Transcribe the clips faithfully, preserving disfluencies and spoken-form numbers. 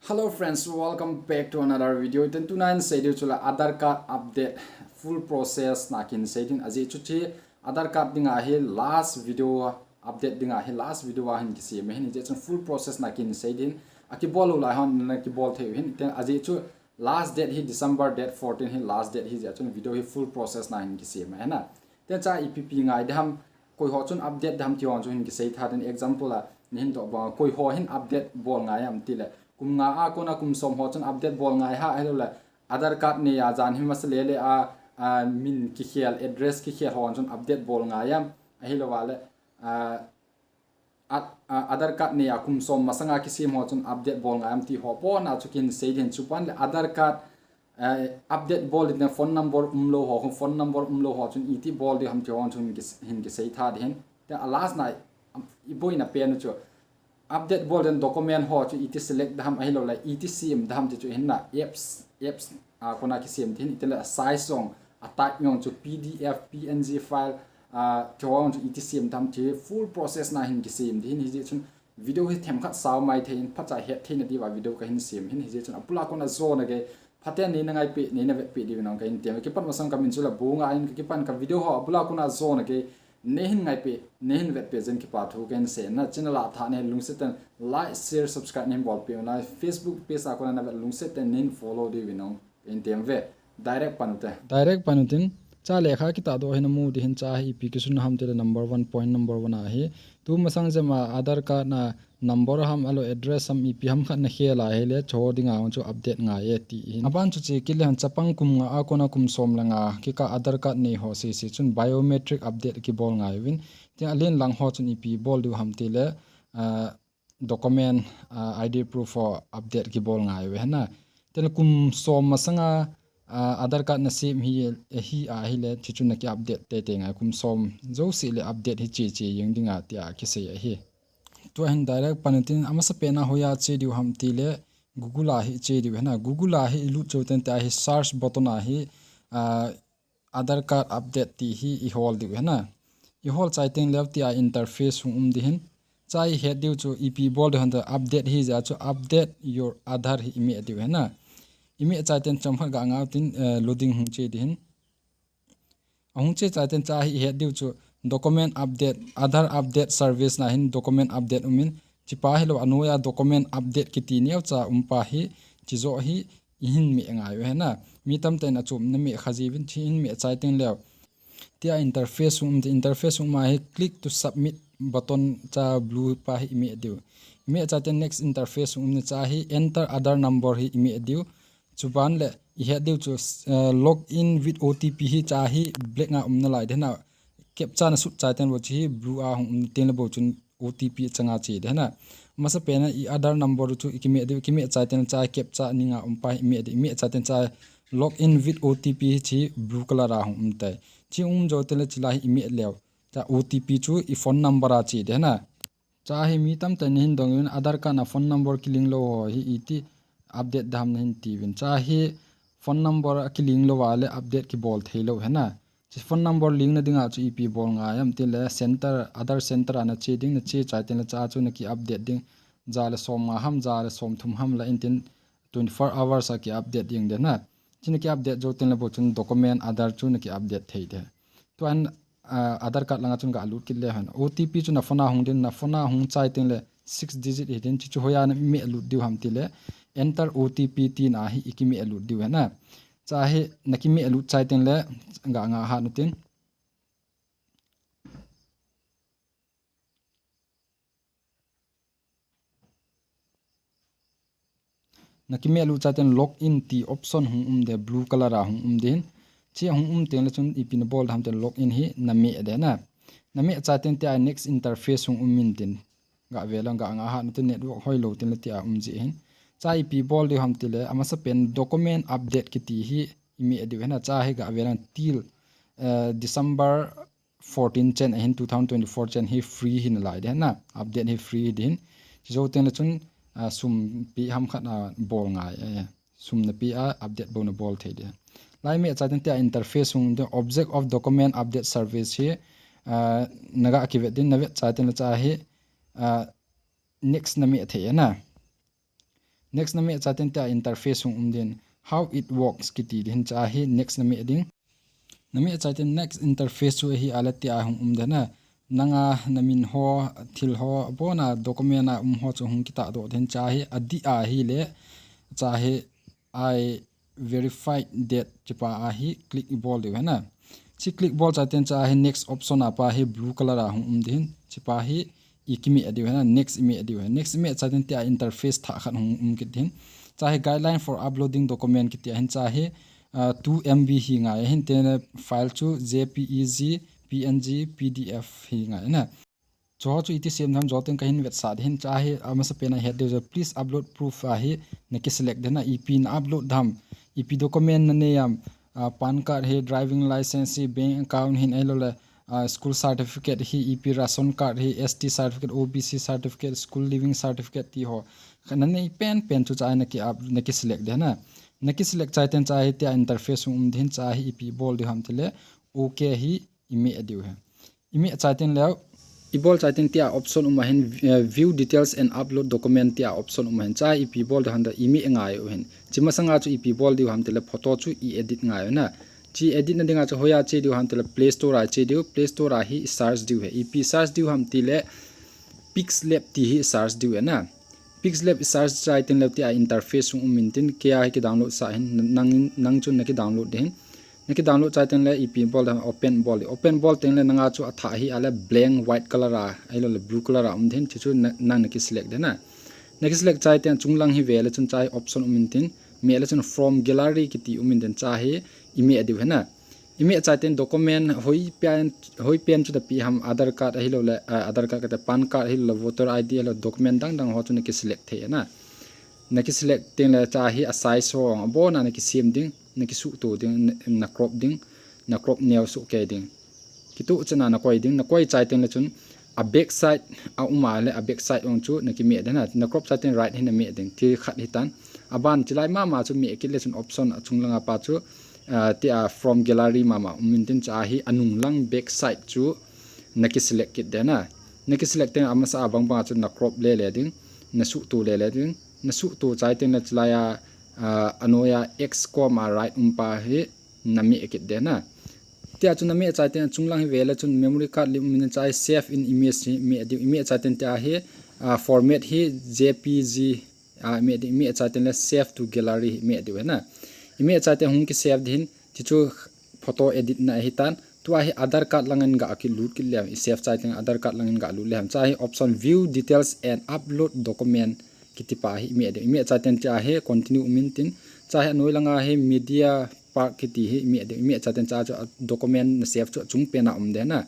Hello friends, welcome back to another video. Ten tunin seiding chu la Aadhaar card update full process na kin seiding. Ajeh chu chi Aadhaar card dinga hi last video update dinga hi last video a hin kisem hin, ajeh chu full process na kin seiding. Akibol lou lai hon na kibol thei hin. Ten ajeh chu last date hi December date fourteen hi last date hi, ajeh chu video hi full process na hin kisem hin na. Ten cha ipi ipi ngai ding ham, koi ho chun update ding ham ti ho chu hin kisei tha den. Example a, nahin doh bang, koi ho hin update bol ngai ham tile, kum nga a kona kum som ho chun update bol ngai ham, ahilou le Aadhaar card nei a jan hi masa le le a, a, min kikhel, address kikhel ho chun update bol ngai ham, ahilou le, a, a, a, Aadhaar card nei a kum som masanga kisem ho chun update bol ngai ham ti ho po na chu kin sei ding chu pan le Aadhaar card, eh, update bol ding phone number umlou ho, phone number umlou ho chun iti bol ding ham ti ho chun kis-, hin kisei tha ding hin. Te a last na, um, iboina pen chu update bol ding document ho chu iti select ding ham ahilou le iti sem ding ham ti chu hin na apps, apps a kona kisem ding hin, itile size jong, a type jong chu P D F, P N G file, a, ti ho jong chu iti sem ding ham ti full process na hin kisem ding hin, hijeh chun video hi themkhat sao mai thei hin, phacha het theina diuva video kahin sem hin, hijeh chun abul a kona jona gei, phaten neina ngaipi, neina vetpi diuvin ong kahin tem. Kipat masang kamin chu la Bunga in, kakipan ka video ho abul a kona jona gei, neihin ngaipi, neihin vetpi jeh in kipa thu kahin sei na. Channel a thah nei lungset ten like, share, subscribe neihin bolpi un la. Facebook page a kona na vet lungset ten neihin follow diuvin ong kahin tem ve. Direct pan ute. Direct pan utin, cha lekha kitah doh hi namu ding hin, cha hi ipi kisun ham tile number one, point number one a hi. Tu masang jema Aadhaar card na number ham ahilou address ham ipi ham khat na khel a hile, chu dinga chu update ngai e ti hin. Aban chu che kit le hin chapang kum nga a kona kum som le nga kikah Aadhaar card nei ho sese chun biometric update kibol ngai uvin. Tin alen lang ho chun ipi bol diu ham tile, ah, document, ah, I D proof ho update kibol ngai uve hena. Tin kum som masanga, ah, Aadhaar card na sem hi, eh, hi ahile, chu chu na ki update teitei ngai, kum som jouse le update hi che che jeng dinga tia kisei ahi. Tua hin direct pan utin, amasa pena hoiya che diu ham tile, Google a hi che diu hena. Google a hi ilut chou teng tia hi search button a hi, ah, Aadhaar card update ti hi ihol diu hena. Ihol chai teng leu tia interface hung um ding hin. Cha ihet diu chu ipi bol diu ham tile update hi jeh chu update your Aadhaar hi imeh diu hena. Imeh chai teng chomkhat ga ngah utin, eh, loading hung che ding hin. Ahung che chai teng cha hi ihet diu chu document update, Aadhaar update service na hin document update um in, chipa hilou anoiya document update kiti neocha um pa hi, chijoh hi ihin meh ngai u hena. Mi tamtah in achom na meh kha jiuvin, chi ihin meh chai teng leu tia interface hung um ding, interface hung um a hi click to submit button cha blue pa hi imeh diu. Imeh chai teng next interface hung um ding, cha hi enter Aadhaar number hi imeh diu. Chuban le ihet diu chu, eh, log in with O T P hi cha hi black a um nalai ding hena. Captcha na sut chai teng bou chu hi blue a hung um teng le bou chun O T P changa che ding hena. Masa pena i Aadhaar number chu ikimeh diu, ikimeh chai teng cha captcha ning a um pa hi imeh diu, imeh chai teng cha log in with O T P hi chi blue color a hung um tai. Chi um jou teng le chi la hi imeh leu. Cha O T P chu i phone number a che ding hena. Cha hi mi tamtah in nahin dong uvin Aadhaar card na phone number kilink lou ho hi iti update ding ham nahin tiuvin. Cha hi phone number akilink lou a le update kibol thei lou hena. Chi phone number link na dinga chu ipi bol ngai ham tile center, Aadhaar center a na che ding, na che chai teng le cha chu na ki update ding. Ja le som nga ham, ja le som thum ham la intin twenty-four hours a ki update ding den na. Chi na ki update jou teng le bou chun document Aadhaar chu na ki update thei ding. Tua hin, ah, Aadhaar card langa chun ga lut kit le hen. O T P chu na phone a hung ding, na phone a hung chai teng le six digit hi ding, chi chu hoiya na meh lut diu ham tile enter O T P tina hi ikimeh lut diu hena. Cha hi na kimeh lut chai teng le ga ngah hat utin. Na kimeh lut chai teng log in ti option hung um ding, blue color a hung um ding. Chi hung um teng le chun ipi na bol ding ham tile log in hi na meh ding na. Na meh chai teng tia next interface hung um in tin. Ga ve lang ga ngah hat utin, network hoilou teng le tia um ji hin. Cha ipi bol diu ham tile amasa pen document update kiti hi imeh diu hena. Cha hi ga ve lang til, eh, December fourteen chen ahin two thousand twenty-four chen hi free hi nalai ding hena. Update hi free hi ding. Chi jou teng le chun, ah, sum pe ham khat a bol ngai, eh, sum na pe a update bou na bol thei ding. Lai meh chai teng tia interface hung ding, object of document update service hi, ah, na ga kivet ding, na vet chai teng le cha hi, ah, next na meh thei hena. Next na meh chai teng tia interface hung um ding. How it works kiti ding hin, chua hi next na meh ding. Na meh chai teng next interface chu ahi a le tia hung um ding na. Nanga na min ho, thil ho, abona document a um ho chu hung kitah doh ding hin, chua hi adih a hi le, chua hi I verified that, chua pa ahi click i bol diu hi na. Chi click bol chai teng chua hi next option a pa hi blue color a hung um ding hin, chua pa hi i kimeh diu hi na, next i meh diu hi. Next i meh chai teng tia interface thah khat hung um kit ding hin. Chua hi guideline for uploading document kiti a hin, chua hi, ah, two M B hi ngai a hin, teng le file chu J P E G, P N G, P D F hi ngai a na. Chu ho chu iti sem ding ham, jou teng kahin vetsah ding hin, chua hi, ah, amasa pen a het diu chu, please upload proof a hi na kiselect ding na, ipi na upload ding ham, ipi document na nei ham, ah, PAN card hi, driving license hi, bank account hin, ahilou le, ah, school certificate hi, ipi ration card hi, S T certificate, O B C certificate, school leaving certificate ti ho. Kha na nei pen pen chu chua hi na ki up, na kiselect ding na. Na kiselect chai teng chua hi tia interface hung um ding hin, chua hi ipi bol diu ham ti le, okay hi i meh diu hi. I meh chai teng le, i bol chai teng tia option um a hin, eh, view details and upload document tia option um a hin, chua hi ipi bol diu ham ti le i meh ngai u hin. Chi masanga chu ipi bol diu ham ti le photo chu i edit ngai u na. Chi edit na dinga chu hoiya che diu ham ti le Play Store a che diu, Play Store a hi i search diu hi. Ipi search diu ham ti le PixLab ti hi i search diu hi na. PixLab i search chai teng le tia interface hung um in tin, kei a hi ki download sah hin, nang, nang chun na ki download ding hin. Na ki download chai teng le ipi bol ding ham, open bol ding. Open bol teng le nanga chu athah hi a le blank white color a, ahilou le blue color a um ding hin, chu chu na, nang na kiselect ding na. Na kiselect chai teng chunglang hi ve le chun chua hi option um in tin, meh le chun from gallery kiti um in tin, chua hi i meh diu hi na. I meh chai teng document hoi pen, hoi pen chu na pe ham, Aadhaar card ahilou le, ah, Aadhaar card kati, PAN card ahilou le, voter I D ahilou, document dang dang ho chu na kiselect thei na. Na kiselect teng le chua hi a size ho, abona na kisem ding, na kisuhto ding, na, na crop ding, na crop neo soh kei ding. Kitoh chan a na koi ding, na koi chai teng le chun, a back side a um a le, a back side ong chu na kimeh ding na, na crop chai teng right hi na meh ding, ti khat hi tan. Aban chilai mama chu meh kit le chun option a chunglang a pa chu, ah, tia from gallery mama um in tin, chua hi anunglang back side chu na kiselect kit ding na. Na kiselect teng amasa a bang bang a chu na crop le le ding, na suhto le le ding, na suhto chai teng le chulai a, ah, anoiya X kom a right um pa hi na meh kit ding na. Tia chu na meh chai teng chunglang hi ve le chun memory card lim um in, chua hi save in image hi meh diu, i meh chai teng tia hi, ah, format hi J P G, ah, meh diu, i meh chai teng le save to gallery hi meh diu hi na. I meh chai teng hung ki save ding hin, chu chu photo edit na hi tan. Tua hi Aadhaar card lang in ga ki lut kit le, i save chai teng Aadhaar card lang in ga lut le ham, chua hi option view details and upload document kiti pa hi i meh diu. I meh chai teng chua hi continue um in tin, chua hi anoi langa hi media park kiti hi i meh diu. I meh chai teng chua chu a document na save chu achung pen a um ding na.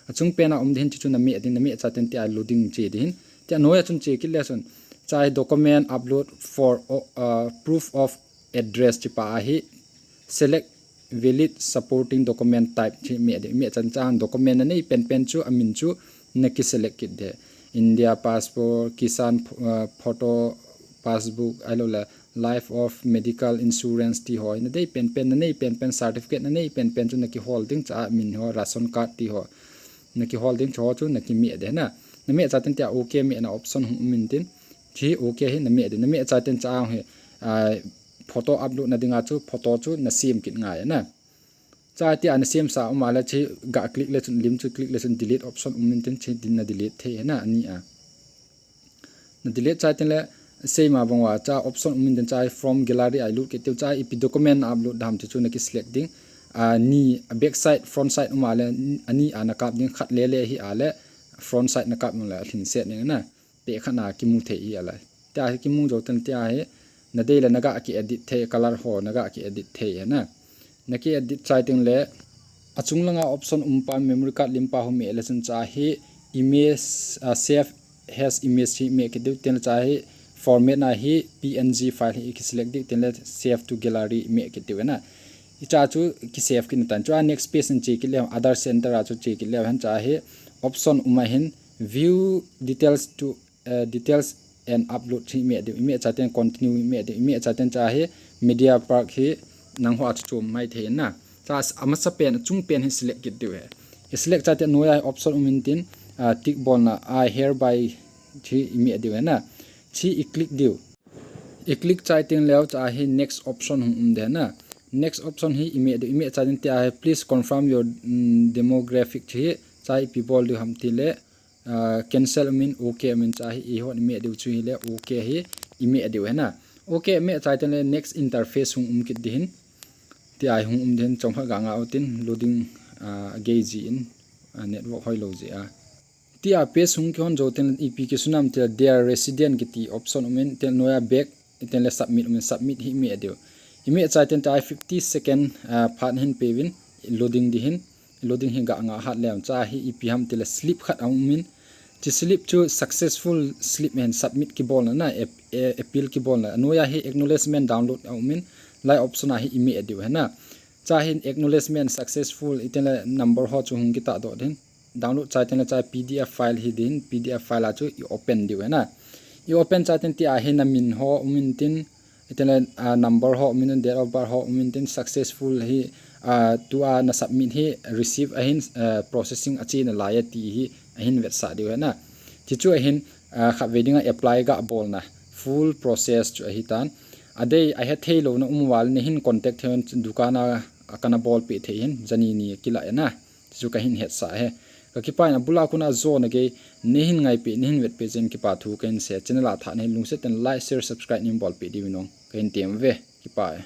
Achung pen a um ding hin chu chu na meh ding, na meh chai teng tia loading che ding hin. Tia anoi a chun che kit le chun, chua hi document upload for, uh, proof of address, chua pa ahi select valid supporting document type, chu i meh ding. I meh chai teng chua document na nei pen pen chu amin chu na kiselect kit ding. India passport, Kisan, uh, photo, passbook, ahilou le life of medical insurance ti ho, na dei pen pen, na nei pen pen, certificate na nei pen pen chu na kihol ding, chua min ho, ration card ti ho. Na kihol ding chu ho chu na kimeh ding na. Na meh chai teng tia okay meh na option hung um in tin. Chu hi okay hi na meh ding. Na meh chai teng chua hi, ah, photo upload na dinga chu photo chu na sem kit ngai na. Chua tia na sem sa um a le chu ga click le chun, lim chu click le chun delete option um in tin, chu din na delete thei na, ani a. Na delete chai teng le, seima bang uva chua option um in tin, chua from gallery a i lut kit diu, chua ipi document na upload ding ham chu chu na kiselect ding. Ah, ni, back side, front side um a le, ani a na kap ding, khat le le hi a le, front side na kap nung le, alhin set ning na. Peh khat na kimu thei hi a le. Tia hi kimu jou teng tia hi, na dei le na ga ki edit thei, color ho na ga ki edit thei hi na. Na ki edit chai teng le, achung langa option um pa memory card lim pa ho meh le chun chua hi image, ah, save as image hi meh kit diu, teng le chua hi format na hi P N G file hi ki select diu, teng le save to gallery meh kit diu na. I chua chu ki save kit na tan, chua next page in che kit le, Aadhaar Center a chu che kit le hen, chua hi option um a hin view details to, eh, details and upload hi meh diu, i meh chai teng continue hi meh diu, i meh chai teng chua hi media park hi nang ho a chu chom mai thei na. Chua amasa pen, achung pen hi select kit diu hi. I select chai teng noiya option um in tin, ah, tick bolna, I hereby hi i meh diu hi na. Chu i click diu. I click chai teng leh chua hi next option hung um ding ahi na. Next option hi i meh diu, i meh chai teng tia hi please confirm your, mm, demographic chu hi chua hi ipi bol diu ham tileh, ah, cancel umin, okay umin chua hi eihon i meh diu chu hileh okay hi i meh diu ahi na. Okay meh chai teng leh next interface hung um kit ding ahin. Tia hi hung um ding ahin, chomkhat ga nga utin loading, ah, agei jin, ah, network hoilou jeh a. Tia page hung kihon jou teng ipi kisun ham tileh their resident kiti option umin, tia noiya back, tia leh submit umin, submit hi i meh diu. I meh chai teng tia fifty second, ah, phat hin peuvin, loading ding ahin, loading hi ga nga hat leh chua hi ipi ham tileh slip khat aumin, hiche slip chu successful slip ahin, submit kibolna na, ap-, eh, appeal kibolna. Anoiya hi acknowledgement download aumin, lai option a hi i meh diu ahi na. Chua hin acknowledgement successful, tia leh number ho chu hung kitah doh ding ahin. Download chai teng leh chua P D F file hi ding ahin, P D F file a chu i open diu ahi na. I open chai teng tia hi na min ho um intin, tia leh, ah, number ho um intin, date of birth ho um intin, successful hi, ah, tua na submit hi receive ahin, ah, processing a che nalai e ti hi ahin vetsah diu ahi na. Hichu ahin, ah, khatvei dinga apply ga bolna full process chu ahi tan. Adei, ahe thei louna um uva leh neihin contact thei un, dukan a, a kana bolpeh thei ahin, jani ni kilah ahi na. Chu kahin hetsah e. Ka kipah in abul a kona jona gei neihin ngaipeh, neihin vetpeh jeh in kipa thu kahin sei. Channel a thah nahi lungset in like, share, subscribe neihin bolpeh diuvin ong kahin tem uve. Kipah e.